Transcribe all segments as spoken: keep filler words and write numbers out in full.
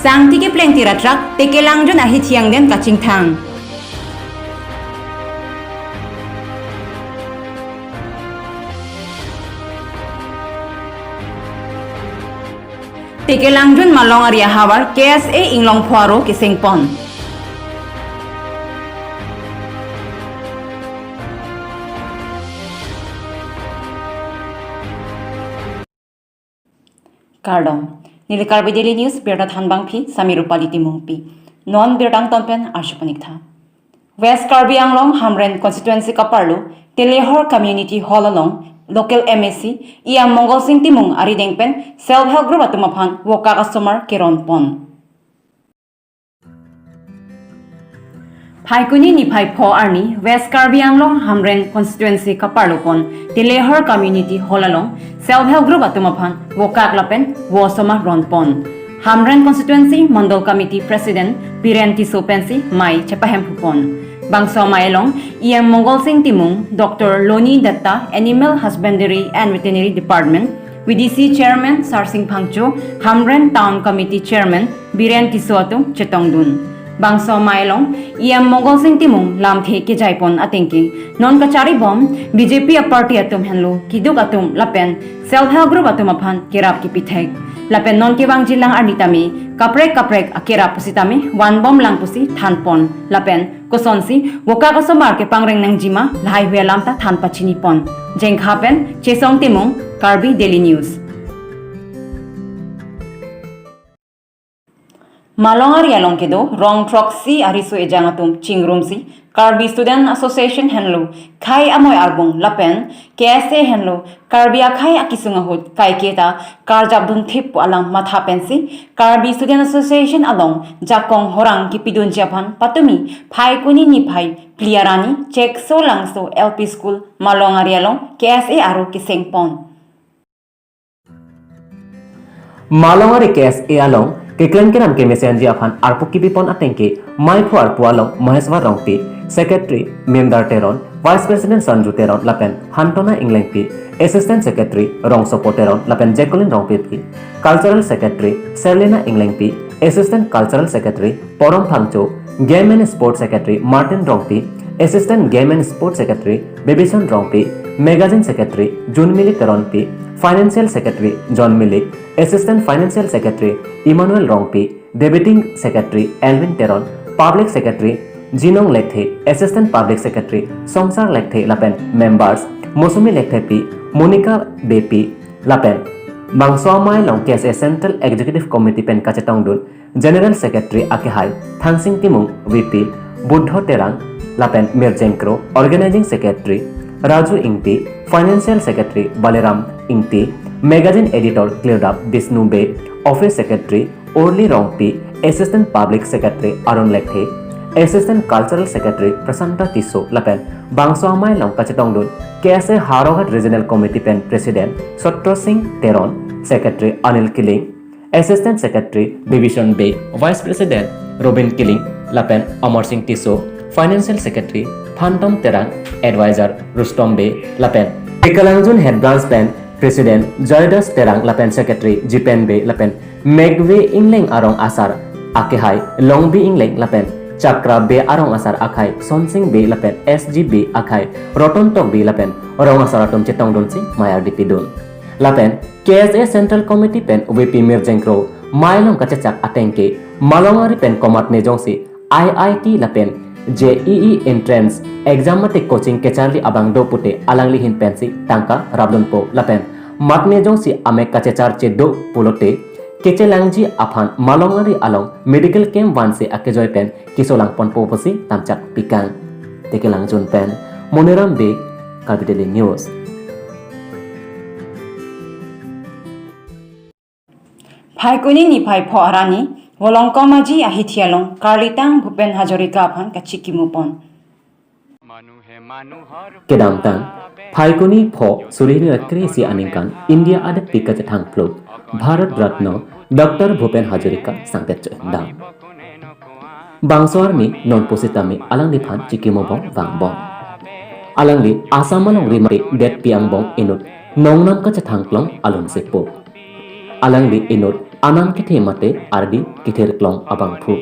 Tangte kepleng tir atrak, Tekelangjun ahithi angdeng kachingthang. Tekelangjun Malong ari ahavar K S A inglong pho aro kesengpon. Kardom. Neli Karbi Daily News birta thanbangpi Sami Rupali Timungpi. Non birta angton pen arjuponik tha. West Karbi Anglong Hamren Constituency kaparlo Telehor Community Hall along local M A C E M Mongol Sing Timung arideng pen self help group atum aphan vokak asomar keronpon. Phaikuni niphai pho arni West Karbi Anglong Hamren Constituency kaparlopon Telehor Community Hall along self help group atum aphan vokak lapen vo asomar ronpon. Hamren Constituency Mandal Committee President Biren Tisso pensi mei chepahemphupon. Bangso amei along E M Mongol Sing Timung, Doctor Loni Dutta, Animal Husbandry and Veterinary Department, V D C Chairman Sarsing Phangcho, Hamren Town Committee Chairman Biren Tisso atum chetongdun. Bangso amei along E M Mongol Sing Timung lamthe kejaipon atengke, non kacharibom B J P aparty atum henlo kiduk atum lapen self help group atum aphan kerap kepithek. Lapen non kevangjilang arni tame kaprek kaprek akerap pusitame vanbomlang pusi thanpon. Lapen kosonsi vokak asomar kepangreng nangjima lahai hui alam ta than pachinipon. Jengkha pen Chesong Timung, Karbi Daily News. Malong ari along kedo rong throksi ariso ejang atum chingrumsi Karbi Student Association henlo khei amoi arbung lapen K S A henlo Karbi akhei akisung ahut kaiketa karjapdun thip pu alam matha pensi Karbi Student Association along jakong horang kipidunji aphan patumi Phaikuni niphai phli arni Chekso Langso L P School Malong ari along K S A aro kesengpon. Malong ari K S A along keklem keram kemesenji aphan arpu kipipon atengke mei pho arpu along Maheshwar Rongpi, Secretary Memdar Teron, Vice President Sanju Teron lapen Hantona Englengpi, Assistant Secretary Rongsopo Teron lapen Jacqueline Rongpipi, Cultural Secretary Serlina Englengpi, Assistant Cultural Secretary Porom Phangcho, Game and Sports Secretary Martin Rongpi, Assistant Game and Sports Secretary Bebison Rongpi, Magazine Secretary Junmili Teronpi, Financial Secretary John Milik, Assistant Financial Secretary Emmanuel Rongpi, Debating Secretary Elvin Teron, Public Secretary Jinong Lekthe, Assistant Public Secretary Songsar Lekthe lapen members Mosumi Lekthepi, Monica Beypi lapen bangso amei along K S A Central Executive Committee pen kachetongdun General Secretary akehai Thangsing Timung, V P Buddho Terang lapen Mirjeng Kro, Organizing Secretary Raju Ingti, Financial Secretary Baliram Ingti, Magazine Editor Klirdap Bisnu Bey, Office Secretary Orly Rongpi, Assistant Public Secretary Arun Lekthe, Assistant Cultural Secretary Prasanta Tisso lapen bangso amei along kachetongdun K S A Howraghat Regional Committee pen President Satya Singh Teron, Secretary Anil Killing, Assistant Secretary Bibison Bey, Vice President Robin Killing lapen Amar Singh Tisso, Financial Secretary Phantom Terang, Advisor Rustom Bey lapen Tekelangjun Head Branch pen President Joydas Terang lapen Secretary Jipen Bey lapen Megve Ingleng arong asar akehai Longbi Ingleng lapen Chakra Bey arong asar akhai Sonsing Bey lapen S G Bey akhai Roton Tokbi lapen rong asar atum chetongdunsi mei ardi pidun. Lapen K S A Central Committee pen V P Mirjeng Kro mei along kachechak atengke Malong ari pen komatne jongsi I I T lapen J E E entrance exam mate coaching kecharli abang do pute alangli ahin pensi tangka rapdunpo lapen matne jongsi amek kachecharche do pulote kechelangji aphan Malong ari along medical camp vansi akejoi pen kesolangponpo pusi tamchak pikang. Tekelangjun pen Moniram Bey, Karbi Daily News. Phaikuni niphai pho arni Volongkom Aji ahithi along karlitang Bhupen Hazarika aphan kachikimupon. Kedamtang Phaikuni pho suri hini ra kre-isi aningkan India adakpi kachethangphlok Bharat Ratna Doctor Bhupen Hazarika sangtet cho-endam. Bangso arni non pusitame alangliphan chikimubom vangbom. Alangli Assam along rimate detpi angbong inut nongnam kachethangklong alun sepo. Alangli inut Anam kethe mate ardi kether klong abangphu.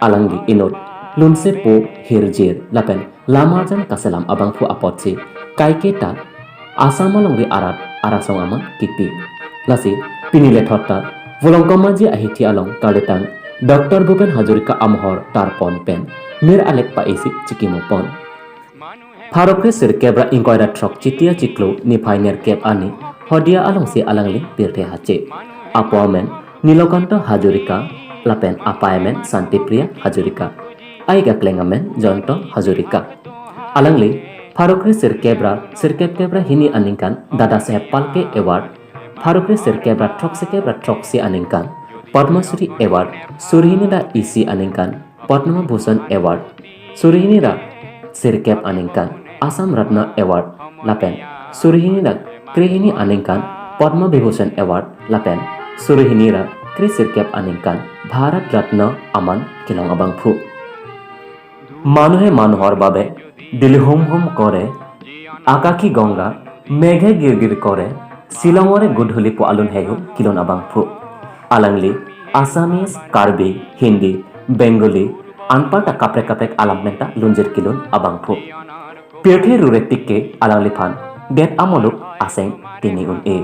Alangli inut lunsepo hirjir lapen lamarjan kaselam abangphu apotsi kaiketa Assam alongri arat arasong amat kipi. Lasi pini lethot ta Volongkom Aji ahithi along kalitang Doctor Bhupen Hazarika amohor tarpon pen mir alek pa isi chikimopon. Pharo kre sirkep ra ingkoi ra throk Chiti achiklo niphai nerkep arni Hodia alongsi alangli pirthe hache. Apo amen Nilokanta Hazarika lapen apei amen Santipriya Hazarika. Aika kleng amen Joyanta Hazarika. Alangli pharo kre sirkep ra sirkep kep ra hini aningkan Dada Saheb Phalke Award, pharo kre sirkep ra throksikep ra throksi aningkan Padma Shri Award, suri hini ra isi aningkan Padma Bhushan Award, suri hini ra sirkep aningkan Assam Ratna Award lapen suri hini ra kre hini aningkan Padma Vibhushan Award lapen suri hini ra kre sirkep aningkan Bharat Ratna aman kelong abangphu. মানুহে মানুহৰ বাবে দিল হুম হুম কৰে, আকাশী গংগা মেঘে গিৰ গিৰ কৰে, শ্বিলঙৰে গধূলি পুৱালুন হেহু কিলুন abangphu. Alangli Assamese, Karbi, Hindi, Bengali, anparta kaprek kaprek alam penta lunjir kilun abangphu. Pirthe rure tikke alangliphan det amoluk aseng tini un-e.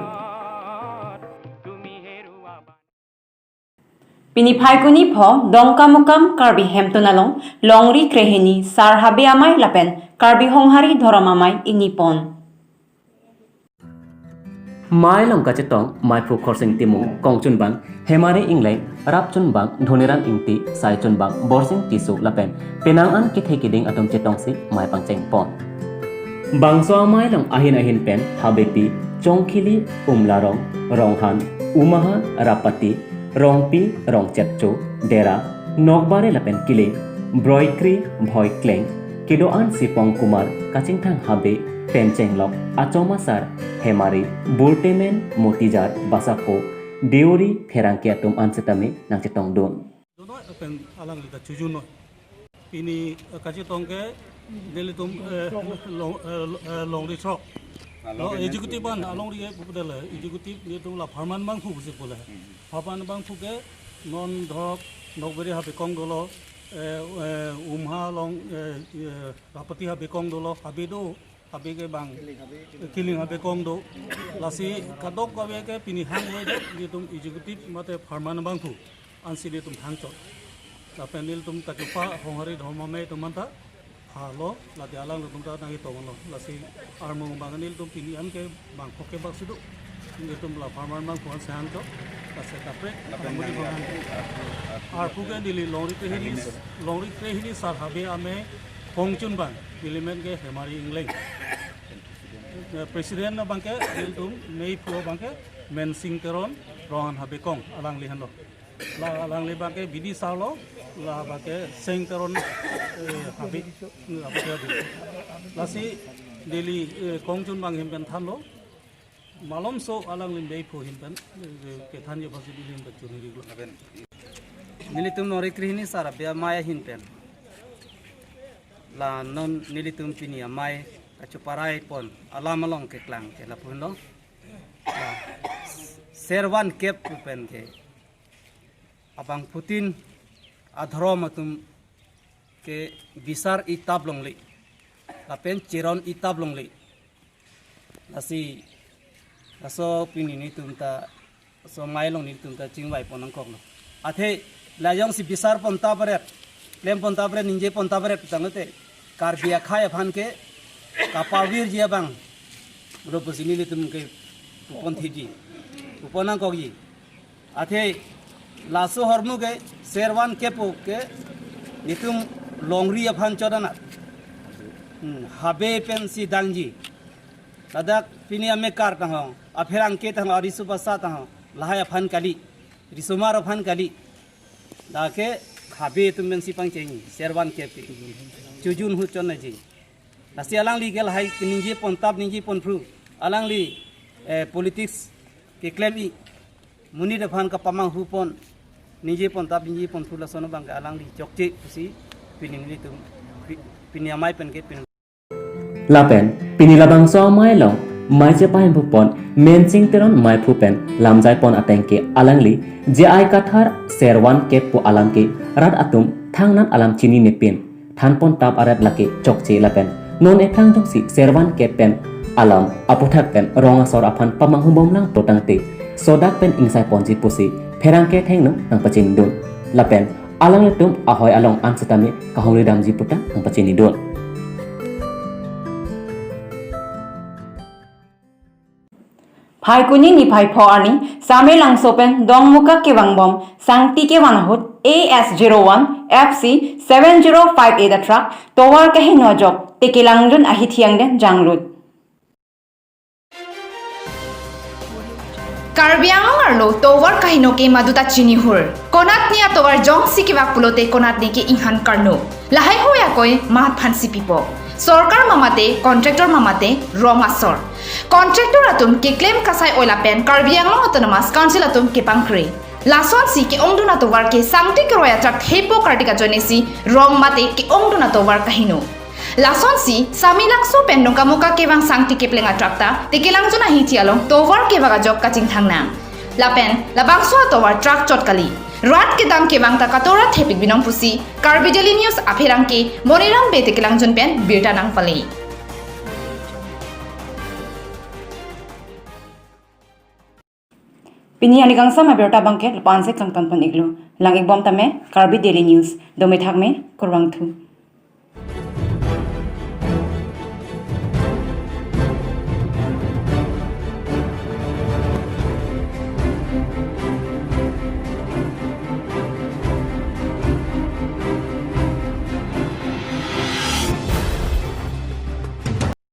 Pini Phaikuni pho Dongkamukam Karbi Hemtun along Longri Krehini Sar Habe Amei lapen Karbi Honghari Dhorom Amei ingni pon. Mei along kachetong meiphu Khorsing Timung, kongchunbang Hemari Ingleng, rapchunbang Dhoniram Ingti, saichunbang Borsing Tisso lapen penang an kethe kiding atum chetongsi mei pangcheng pon. Bangso amei along ahin ahin pen Habepi, Chongkhili, Umlarong, Ronghan, Umaha, Rapati, Rongpi, Rongchepcho, Dera, Nokbare lapen Kiling, Broikri, Bhoikleng, kedo-an Sipong Kumar, Kachingthang Habe, Penchenglok, Achom Asar, Hemari, Burtemen, Motijar, Basapo, Deuri, Pherangke atum an setame nangchetongdun. Junoi pen alangli ta chujunoi. Pini, eh, kachetong ke nelitum, eh, long, eh, lo-, eh, longri throk. Lo, executive an alongri ke pupudele, executive nelitum la pharman bangphu pusi pule. Pharman bangphu ke non dhorok Nokbari Habe kong dolo, eh, eh, Umha along, eh, eh, Rapati Habe kong dolo, Habe do, Habe ke bang, Kiling Habe kong do. Lasi kadokave ke pini hang we de, nelitum executive mate pharman bangphu ansi nelitum hangchot. Lapen nelitum kachupa Honghari Dhorom Amei atum anta halo, lati alanglitum ta nangketonglo. Lasi armung bang nelitum pini an ke bangkok ke bak sidu. Nelitum la pharman bangphu ansi hangchot. Lasi kaprek, lapen armung nang bang. Arpu ke neli Longri Krehini, Longri Krehini Sar Habe Amei kongchunbang, neli men ke Hemari Ingleng. Eh, President abang ke nelitum meiphu abang ke Mensing Teron, Ronghan Habe kong, alangli henlo. La alangli abang ke bidi sarlo, la abang ke Seng Teron, eh, Habe, eh, Habe Habe. Lasi neli, eh, kongchunbang ahin pen thanlo. Malomso alangli meiphu ahin pen, eh, kethan yo pasi neli ahin pen chunri lo. Nelitum Longri Krehini Sar Habe Amei ahin pen. La non nelitum pini amei kachuparai pon alam along keklang ke lapu henlo. La servan kep pen ke abangphutin adhorom atum ke bisar itap longle, lapen cheron itap longle. Lasi, laso pini nelitum ta, laso amei along nelitum ta chingvai pon nangkoklo. Athe, la jongsi bisar pon ta beret, klem pon ta beret, ningje pon ta beret, tangte, Karbi akhei aphan ke, kapavirji abang, ro pusi nelitum ke, pupon thiji, pupon nangkokji. Athe laso ahormu ke servan kepu ke nelitum longri aphan chodanat. Hmm, habe pensi dangji. Ladak pini amekar tangho, apherangke tangho, ariso basa tangho, lahai aphan kali, risomar aphan kali. Lake habe atum pensi pangchengji, servan kepu. Chujun hu chonnaji. Lasi alangli ke lahai ningje pontap ningje ponphru. Alangli, eh, politics keklem-i. Monit aphan kapamanghu pon. Ningje pontap ningje ponphru lason abang ke alangli chokche pusi pini nelitum pi-, pini amei pen ke pini. Lapen, pini labangso amei along, Mei chepahem pon Mensing Teron meiphu pen lamjai pon ateng ke alangli J I Kathar Servan Kep pu alam ke rat atum thangnat alam chinine pin than pon tap arat lake chokche lapen non ephrang jongsi Servan Kep pen alam aputhak pen rong asor aphan pamanghum bom lang pulotangte sodak pen ingsai ponji pusi pherangke athengno nangpachini dun. Lapen alanglitum ahoi along an setame kahumri damji pu ta nangpachini dun. Phaikuni niphai pho arni Samelangso pen Dongmuka kevangbom sangti kevan ahut A S zero one F C seven zero five eight a truck tovar kaheno ajok Tekelangjun ahithi angden janglut. Karbi Anglong arlo tovar kaheno ke maduta chinihur. Konatne atovar jongsi kevak pulote konatne ke inghan karno. Lahai hoi akoi mahat phansi pipo. Sorkar ma mate, contractor ma mate, rong asor. Contractor atum keklem kasai oi lapen Karbi Anglong Autonomous Council atum kepangkre. Lasonsi ke-ongdun atovar ke sangti keroi a truck thepo kardik ajoinesi rong mate ke-ongdun atovar kaheno. Lasonsi Samelangso pen Dongkamuka kevang sangti kepleng a truck ta Tekelangjun ahithi along tovar kevak ajok kachingthang nang. Lapen labangso atovar truck chot kali. Rat kedam kevang ta katora thepik binong pusi Karbi Daily News apherangke Moniram Bey Tekelangjun pen birta nangpale. Pini arni kangsam abirta abangke lapu-an si kangton pon iklo. Lang ikbom tame Karbi Daily News. Dome thakme, kurvangthu.